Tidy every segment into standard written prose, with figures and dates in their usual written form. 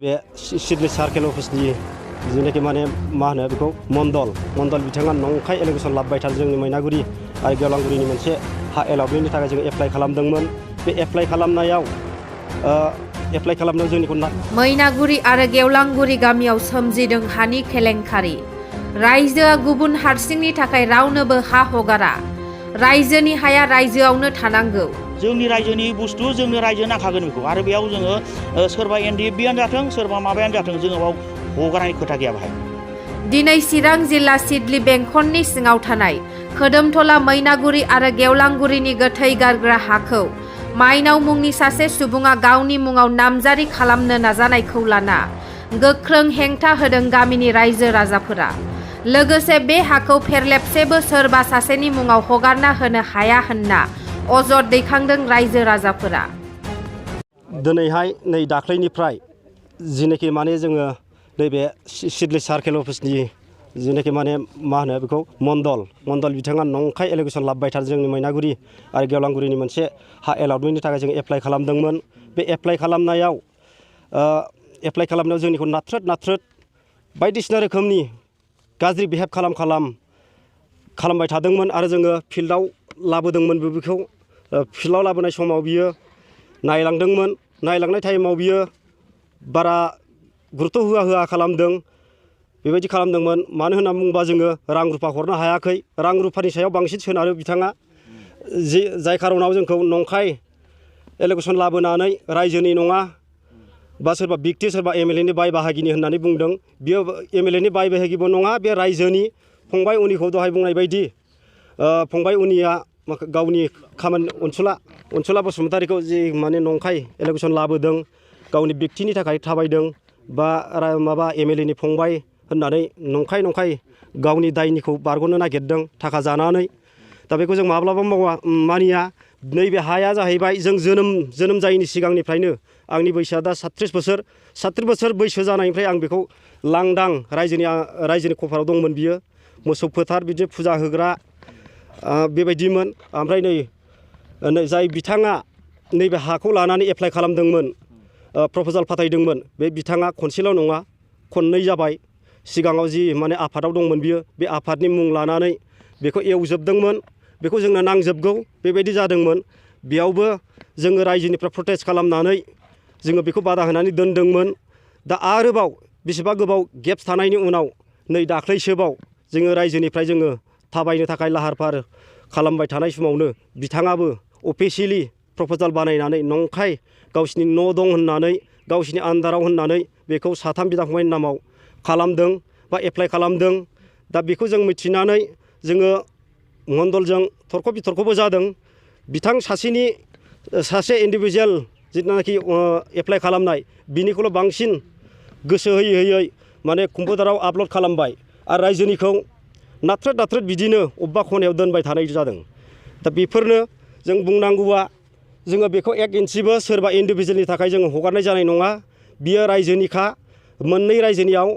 बे Siddeley circle अफिसनि जेनाखि माने मा होनो बेखौ मण्डल बिथाङा नंखाय एलिगेसन लाबोबाय थादों जोंनि मैनागुरि आरो गेवलांगुरिनि मोनसे हा एलटमेन्टनि थाखाय जों एप्लाइ खालामदोंमोन। बे एप्लाइ खालामनायाव जोंनिखौ मैनागुरि आरो गेवलांगुरि गामियाव सोमजिदों हानि केलेंकारि। रायजोआ गुबुन हारसिंनि थाखाय रावनोबो हा हगारा। रायजोनि हाया रायजोआवनो थानांगौ। जोंनि रायजोनि बुस्थु जोंनो रायजो नांखागोन बेखौ आरो बेयाव जोङो सोरबा NDFBआनो जाथों सोरबा माबायानो जाथों जोङो बाव हगारनायनि खोथा गैया बाहाय। दिनै चिरां जिल्ला सिडली बेंखननि सिङाव थानाय खोदोमथला मैनागुरि आरो गेवलांगुरिनि गोथै गारग्रा हाखौ माइनाव मुंनि सासे सुबुङा गावनि मुङाव नामजारि खालामनो नाजानायखौ लाना गोख्रों हेंथा होदों गामिनि रायजो राजाफोरा। लोगोसे बे हाखौ फेरलेबसेबो सोरबा सासेनि मुङाव हगारना होनो हाया होनना अजद दैखांदों रायजो राजाफोरा। दिनैहाय नै दाख्लैनिफ्राय जेनाखि माने जोङो नैबे सिडली सार्केल अफिसनि जेनाखि माने मा होनो बेखौ मण्डल बिथाङा नंखाय एलिगेसन लाबोबाय थादों जोंनि मैनागुरि आरो गेवलांगुरिनि मोनसे हा एलटमेन्टनि थाखाय जों एप्लाइ खालामदोंमोन। बे एप्लाइ खालामनायाव जोंनिखौ नाथ्रोद बायदिसिना रोखोमनि गाज्रि बिहेभ खालामबाय थादोंमोन आरो जोङो फिल्डआव लाबोदोंमोन बेखौ फिल्डआव लाबोनाय समाव बियो नायलांदोंमोन। नायलांनाय टाइमाव बियो बारा गुरुत्व होआ खालामदों। बेबायदि खालामदोंमोन मानो होनना बुङोबा जोङो रां रुफा हरनो हायाखै। रां रुफानि सायाव बांसिन सोनारो बिथाङा जाय खार'नाव जोंखौ नंखाय एलिगेसन लाबोनानै रायजोनि नङा बा सोरबा बिक्ति सोरबा MLA नि बाय बाहागिनि होननानै बुंदों। बियो MLA नि बाय बाहागिबो नङा, बे रायजोनि फंबाय उनिखौ दहाय बुंनाय बायदि फंबाय उनिया गावनि खामानि अनसुला बसुमतारिखौ जि माने नंखाय एलिगेसन लाबोदों गावनि बिक्तिनि थाखाय थाबायदों बा माबा MLA नि फंबाय होननानै नंखाय गावनि दायनिखौ बारग'नो नागिरदों थाखा जानानै। दा बेखौ जों माब्लाबा मानिया। नैबे हाया जाहैबाय जों जोनोम जायैनि सिगांनिफ्रायनो आंनि बैसोआ दा 37 बोसोर बैसो जानायनिफ्राय आं बेखौ लांदां रायजोनि कभाराव दंमोन। बियो मोसौ फोथार बिदि फुजा होग्रा बेबायदिमोन। ओमफ्राय नै जाय बिथाङा नैबे हाखौ लानानै एप्लाइ खालामदोंमोन प्रप'जाल फाथायदोंमोन बे बिथाङा खनसेल' नङा खननै जाबाय। सिगाङाव जि माने आफादाव दंमोन बियो बे आफादनि मुं लानानै बेखौ एवजोबदोंमोन। बेखौ जोंनो नांजोबगौ बेबायदि जादोंमोन। बेयावबो जोङो रायजोनिफ्राय प्रटेस्ट खालामनानै जोङो बेखौ बादा होनानै दोनदोंमोन। दा आरोबाव बेसेबा गोबाव गेप्स थानायनि उनाव नै दाख्लैसोबाव जोङो रायजोनिफ्राय जोङो थाबायनो थाखाय लाहार फाहार खालामबाय थानाय समावनो बिथाङाबो अफिसियेलि प्रप'जाल बानायनानै नंखाय गावसिनि न' दं होननानै गावसिनि आन्दाराव होननानै बेखौ 3 बिदा फंबायनि नामाव खालामदों बा एप्लाइ खालामदों। दा बेखौ जों मिथिनानै जोङो मण्डलजों थरख' बिथरख'बो जादों। बिथां सासे इन्डिभिजुवेल जिथुनाखि एप्लाइ खालामनाय बिनिखौल' बांसिन गोसो होयै माने कम्पिउटाराव आपल'ड खालामबाय आरो रायजोनिखौ नाथ्रोद बिदिनो अबेबा खनायाव दोनबाय थानाय जादों। दा बेफोरनो जों बुंनांगौआ जोङो बेखौ 1 इन्सिबो सोरबा इन्डिभिजुवेलनि थाखाय जोङो हगारनाय जानाय नङा। बियो रायजोनिखा मोननै रायजोनियाव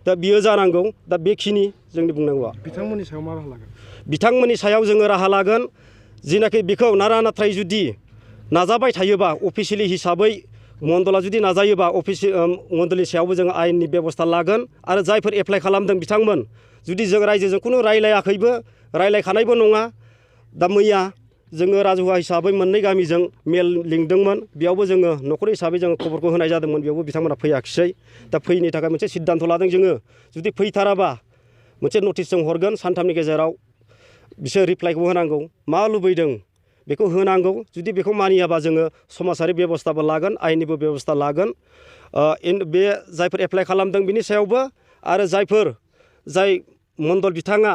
दा बियो जानांगौ। दा बेखिनि जोंनि बुंनांगौआ। बिथांमोननि सायाव मा राहा लागोन? बिथांमोननि सायाव जोङो राहा लागोन। जिनाखि बेखौ नाथाय जुदि नाजाबाय थायोबा अफिसियेलि हिसाबै मण्डला जुदि नाजायोबा मण्डलनि सायावबो जोङो आयेननि बेबस्था लागोन। आरो जायफोर एप्लाइ खालामदों बिथांमोन जुदि जों रायजोजों खुनु रायलायखानायबो नङा। दा मैया जोङो राजहुवा हिसाबै मोननै गामिजों मेल लिंदोंमोन। बेयावबो जोङो न'खर हिसाबै जोङो खबरखौ होनाय जादोंमोन। बेयावबो बिथांमोना फैयाखिसै। दा फैयैनि थाखाय मोनसे सिद्धान्त लादों जोङो जुदि फैथाराबा मोनसे नटिस जों हरगोन 3 साननि गेजेराव बिसोर रिप्लाइखौ होनांगौ। मा लुबैदों बेखौ होनांगौ। जुदि बेखौ मानियाबा जोङो समाजारि बेबस्थाबो लागोन आयेननिबो बेबस्था लागोन। बे जायफोर एप्लाइ खालामदों बिनि सायावबो आरो जाय मण्डल बिथाङा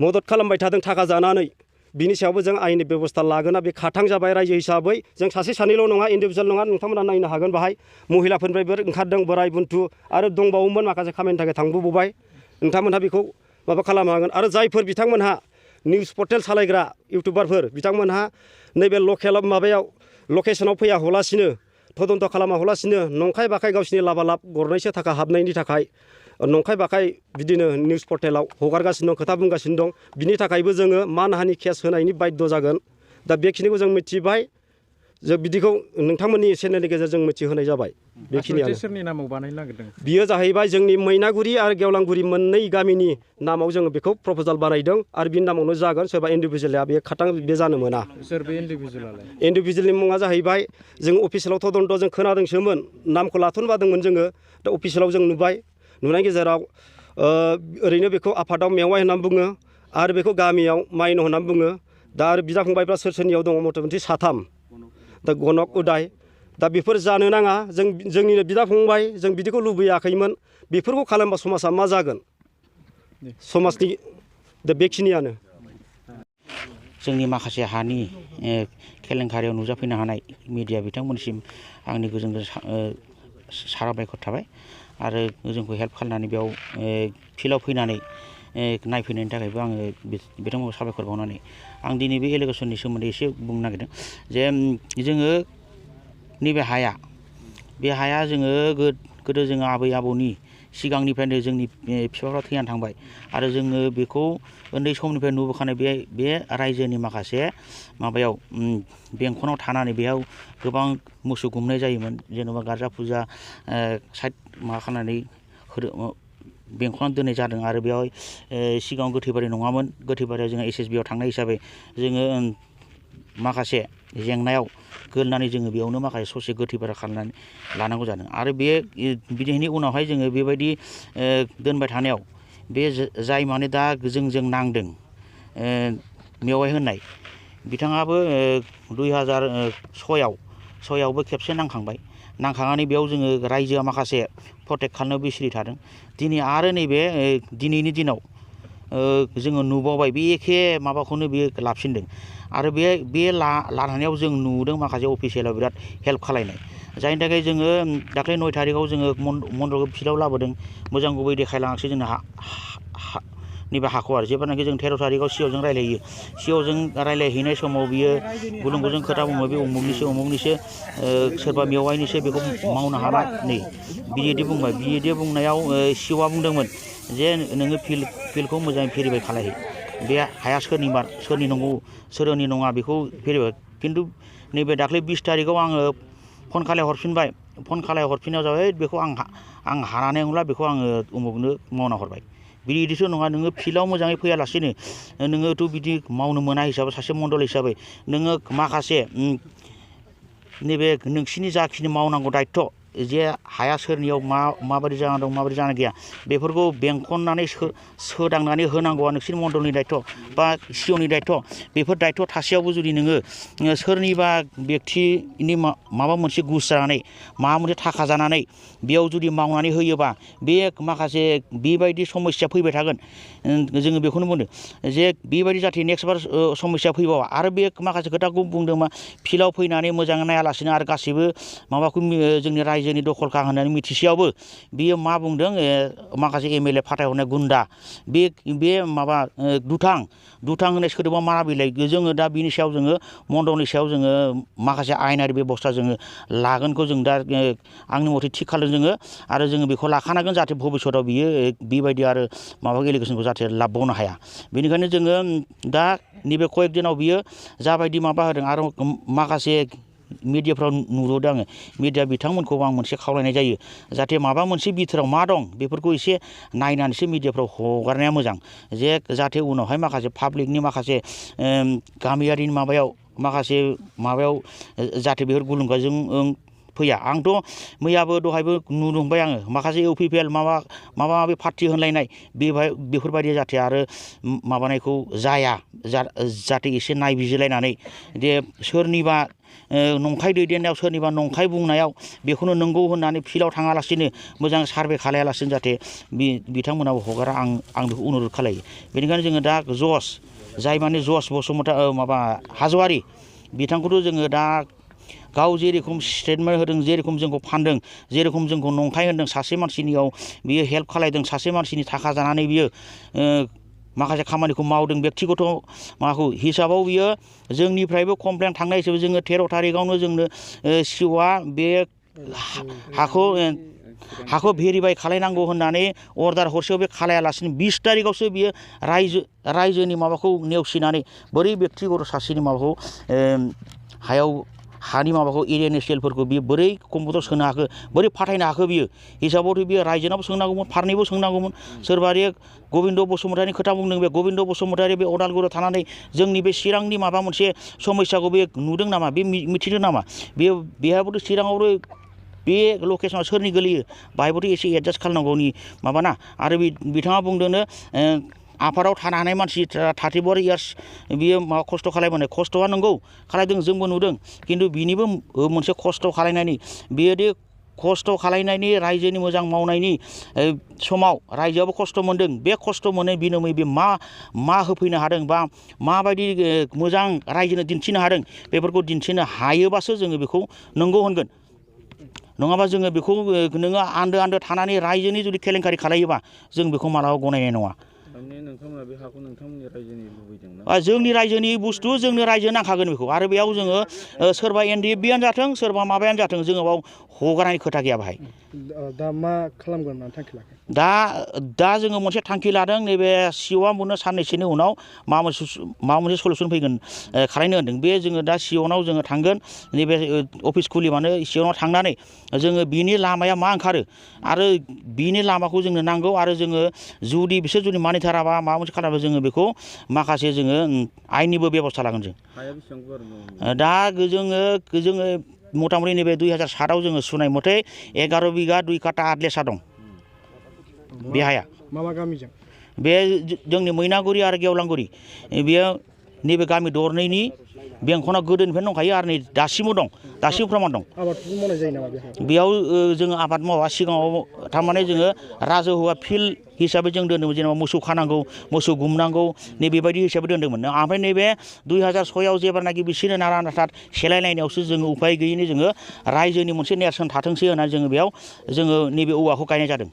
मदद खालामबाय थादों थाखा जानानै बिनि सायावबो जों आयेननि बेबस्था लागोन। बे खाथां जाबाय रायजो हिसाबै जों सासे सानैल' नङा इन्डिभिजुवेल नङा। नोंथांमोना नायनो हागोन बाहाय महिलाफोरनिफ्रायबो ओंखारदों बोराय बुन्थु आरो दंबावोमोन माखासे खामानिनि थाखाय थांबोबाय। नोंथांमोनहा बेखौ माबा खालामनो हागोन। आरो जायफोर बिथांमोनहा निउस पर्टेल सालायग्रा इउटुबारफोर बिथांमोनहा नैबे लकेसनाव फैया हलासिनो तदन्त खालामा हलासिनो नंखाय बाखाय गावसिनि लाबालाब गरनैसो थाखा हाबनायनि थाखाय नंखाय बाखाय बिदिनो निउस पर्टेलाव हगारगासिनो दं खोथा बुंगासिनो दं। बिनि थाखायबो जोङो मानहानि केस होनायनि बाध्य जागोन। दा बेखिनिखौ जों मिथिबाय। जों बिदिखौ नोंथांमोननि चेनेलनि गेजेरजों मिथिहोनाय जाबाय बेखिनियानो सोरनि नामाव बानायनो नागिरदों बियो जाहैबाय जोंनि मैनागुरि आरो गेवलांगुरि मोननै गामिनि नामाव जोङो बेखौ प्रप'जाल बानायदों आरो बिनि नामावनो जागोन सोरबा इन्डिभिजुवेला बे खाथां बे जानो मोना सोर बे इन्डिभिजुवेलालाय इन्डिभिजुवेलनि मुङा जाहैबाय जों अफिसियेलाव तदन्त जों खोनादोंसोमोन नामखौ लाथ'नो बादोंमोन जोङो दा अफिसियेलाव जों नुबाय नुनायनि गेजेराव ओरैनो बेखौ आफादाव मेवाइ होननानै बुङो आरो बेखौ गामियाव माइनाव होननानै बुङो दा आरो बिदा फंबायफ्रा सोरनियाव दङ मथा-मथि 3 दा गनक उदाय दा बेफोर जानो नाङा जोंनिनो बिदा फंबाय जों बिदिखौ लुबैयाखैमोन बेफोरखौ खालामबा समाजा मा जागोन समाजनि दा बेखिनियानो जोंनि माखासे हानि केलेंकारियाव नुजाफैनो हानाय मिडिया बिथांमोनसिम आंनि गोजोन साबायखर थाबाय आरो जोंखौ हेल्प खालामनानै बेयाव फिल्डआव फैनानै नायफैनायनि थाखायबो आङो बिथांमोनखौ साबायखर बावनानै आं दिनै बे एलिगेसननि सोमोन्दै एसे बुंनो नागिरदों जे जोङो नैबे हाया बे हाया जोङो गोदो जोङो आबै आबौनि सिगांनिफ्रायनो जोंनि बिफाफ्रा थैनानै थांबाय आरो जोङो बेखौ उन्दै समनिफ्राय नुबोखानाय बे रायजोनि माखासे माबायाव बेंखनाव थानानै बेयाव गोबां मोसौ गुमनाय जायोमोन जेनेबा गारजा फुजा साइड माबा खालामनानै बेंखनाव दोननाय जादों आरो बेयाव सिगाङाव गोथैबारि नङामोन गोथैबारियाव जोङो SSB आव थांनाय हिसाबै जोङो माखासे जेंनायाव गोलैनानै जोङो बेयावनो माखासे ससे गोथैबारि खालामनानै लानांगौ जादों आरो बे बिदिनि उनावहाय जोङो बेबायदि दोनबाय थानायाव बे जाय माने दा जोंजों नांदों मेवाइ होननाय बिथाङाबो 2006आवबो खेबसे नांखांनानै बेयाव जोङो रायजोआ माखासे प्रटेक्ट खालामनायाव बिसिरि थादों दिनै आरो नैबे दिनैनि दिनाव जोङो नुबावबाय बे एखे माबाखौनो बियो लाफिनदों आरो बे लानायाव जों नुदों माखासे अफिसियेलाव बिराद हेल्प खालायनाय जायनि थाखाय जोङो दाख्लै 9 थारिखआव जोङो मन्दलखौ फिल्डआव लाबोदों मोजां गुबै देखायलाङाखिसै जोंनो नैबे हाखौ आरो जेब्लानाखि जों 13 थारिखआव सिअजों रायलायो सिअजों रायलायहैनाय समाव बियो गुलुं गुजुं खोथा बुङो बे उमुगनिसो सोरबा मेवाइनिसो बेखौ मावनो हानाय नै बिदि बुंबाय बिदि बुंनायाव सिअआ बुंदोंमोन जे नोङो फिल्डखौ मोजाङै भेरिफाइ खालामहै बे हाया सोरनि नंगौ सोरनि नङा बेखौ भेरिफाइ खिन्थु नैबे दाख्लै 20 थारिखआव आङो फन खालायहरफिननायाव जाबाय बेखौ आं हानानै नंला बेखौ आङो उमुगनो मावना हरबाय बिदिसो नङा नोङो फिल्डआव मोजाङै फैयालासेनो नोङोथ' बिदि मावनो मोना हिसाबै सासे मण्डल हिसाबै नोङो माखासे नैबे नोंसिनि जाखिनि मावनांगौ दायथ' जे हाया सोरनियाव माबायदि जाना दं माबायदि जाना गैया बेफोरखौ बेंखननानै सोदांनानै होनांगौआ नोंसिनि मण्डलनि दायथ' बा सिअनि दायथ' बेफोर दायथ' थासेयावबो जुदि नोङो सोरनिबा बेक्तिनि माबा मोनसे घुस जानानै माबा मोनसे थाखा जानानै बेयाव जुदि मावनानै होयोबा बे माखासे बेबायदि समस्या फैबाय थागोन जोङो बेखौनो बुंदों जे बेबायदि जाहाथे नेक्स्ट बार समस्या फैबावा आरो बे माखासे खोथाखौ बुंदों मा फिल्डआव फैनानै मोजाङै नायालासिनो आरो गासैबो माबाखौ जोंनि रायजोनि दखलखा होननानै मिथिसेयावबो बियो मा बुंदों माखासे MLA फाथायहरनाय गुन्दा बे माबा दुथां होननाय सोदोबा मा बिलाइ जोङो दा बिनि सायाव जोङो मण्डलनि सायाव जोङो माखासे आयेनारि बेबस्था जोङो लागोनखौ जों दा आंनि मथे थिग खालामदों जोङो आरो जोङो बेखौ लाखानांगोन जाहाथे भबिष्यताव बियो बेबायदि आरो माबा एलिगेसनखौ जाहाथे लाबबावनो हाया बेनिखायनो जोङो दा नैबे कयेक दिनाव बियो जाबायदि माबा होदों आरो माखासे मिडियाफ्राव नुदों आङो मिडिया बिथांमोनखौ आं मोनसे खावलायनाय जायो जाहाथे माबा मोनसे बिथोराव मा दं बेफोरखौ एसे नायनानैसो मिडियाफ्राव हगारनाया मोजां जे जाहाथे उनावहाय माखासे पाब्लिकनि माखासे गामियारिनि माखासे माबायाव जाहाथे बेफोर गुलुंगाजों फैया आंथ' मैयाबो दहायबो नुदोंबाय आङो माखासे UPPL माबा पार्टि होनलायनाय बेफोरबायदि जाहाथे आरो माबानायखौ जाया जाहाथे एसे नायबिजिरलायनानै जे सोरनिबा नंखाय दैदेननायाव सोरनिबा नंखाय बुंनायाव बेखौनो नंगौ होननानै फिल्डआव थाङालासिनो मोजां सार्भे खालायालासिनो जाहाथे बिथांमोनाबो हगारा आं बेखौ अनुरद खालायो बेनिखायनो जोङो दा जाय माने जस माबा हाज'वारि बिथांखौथ' जोङो दा गाव जेरेखम स्टेटमेन्ट होदों जेरेखम जोंखौ फानदों जेरेखम जोंखौ नंखाय होनदों सासे मानसिनियाव बियो हेल्प खालायदों सासे मानसिनि थाखा जानानै बियो माखासे खामानिखौ मावदों बेक्तिगत माबाखौ हिसाबाव बियो जोंनिफ्रायबो कमप्लेन थांनाय हिसाबै जोङो 13 थारिखआवनो जोंनो सिअआ बे हाखौ भेरिफाइ खालायनांगौ होननानै अर्डार हरसेयाव बे खालायालासिनो 20 थारिखआवसो बियो रायजोनि माबाखौ नेवसिनानै बोरै बेक्तिगत सासेनि माबाखौ हानि माबाखौ एरियानि सेलफोरखौ बियो बोरै कम्पिउटार सोनो हाखो बोरै फाथायनो हाखो बियो हिसाबावथ' बियो रायजोनावबो सोंनांगौमोन फारनैबो सोंनांगौमोन सोरबारि गबिन्द बसुमतारिनि खोथा बुंदों बे गबिन्द बसुमतारि बे अदालगुरियाव थानानै जोंनि बे चिरांनि माबा मोनसे समस्याखौ बे नुदों नामा बे मिथिदों नामा बेहाबोथ' चिराङावबो बे लकेसना सोरनि गोलैयो बाहायबोथ' एसे एडजास्ट खालामनांगौनि माबाना आरो बिथाङा बुंदोंनो आफादाव थानो हानाय मानसि 34 इयार्स बियो माबा खस्थ' खालामबोनाय खस्थ'आ नंगौ खालायदों जोंबो नुदों खिन्थु बिनिबो मोनसे खस्थ' खालायनायनि बेयोदि खस्थ' खालायनायनि रायजोनि मोजां मावनायनि समाव रायजोआबो खस्थ' मोनदों बे खस्थ' मोननाय बिनिमय बे मा होफैनो हादों बा माबायदि मोजां रायजोनो दिन्थिनो हादों बेफोरखौ दिन्थिनो हायोबासो जोङो बेखौ नंगौ होनगोन नङाबा जोङो बेखौ नोङो आन्दो थानानै रायजोनि जुदि केलेंकारि खालायोबा जों बेखौ मालाबा गनायनाय नङा नोंथांमोना बे हाखौ नोंथांमोननि रायजोनि लुबैदोंना जोंनि रायजोनि बुस्थु जोंनो रायजो नांखागोन बेखौ आरो बेयाव जोङो सोरबा NDFBयानो जाथों सोरबा माबायानो जाथों जोङो बाव हगारनायनि खोथा गैया बाहाय दा मा खालामगोन होननानै थांखि लाखो दा जोङो मोनसे थांखि लादों नैबे COआ मोननो साननैसोनि उनाव माबा मोनसे सलुसन फैगोन खालायनो होनदों बे जोङो दा COनाव जोङो थांगोन नैबे अफिस खुलिबानो COनाव थांनानै जोङो बिनि लामाया मा ओंखारो आरो बिनि लामाखौ जोंनो नांगौ आरो जोङो जुदि बिसोर जुदि मानिथाराबा माबा मोनसे खालामबा जोङो बेखौ माखासे जोङो आयेननिबो बेबस्था लागोन जों हाया बेसेबां गुवार दं दा जोङो मथा मथि नैबे 2007आव जोङो सुनाय मथे 11 बिगा 2 काटा आदलेसा दं बे हाया मा गामिजों बे जोंनि मैनागुरि आरो गेवलांगुरि बेयो नैबे गामि दरनैनि बेंखना गोदोनिफ्रायनो दंखायो आरो नै दासिमबो दं दासिमबो प्रमान दं आबादखौ मावनाय जायो नामा बेयाव जोङो आबाद मावा सिगाङाव थारमाने जोङो राजहुवा फिल्ड हिसाबै जों दोन्दोंमोन जेनेबा मोसौ खानांगौ मोसौ गुमनांगौ नैबेबायदि हिसाबै दोन्दोंमोन ओमफ्राय नैबे 2006आव जेब्लानाखि बिसोरो नारा नाथा सेलायलायनायावसो जोङो उपाय गैयैनि जोङो रायजोनि मोनसे नेरसोन थाथोंसै होननानै जोङो बेयाव जोङो नैबे औवाखौ गायनाय जादों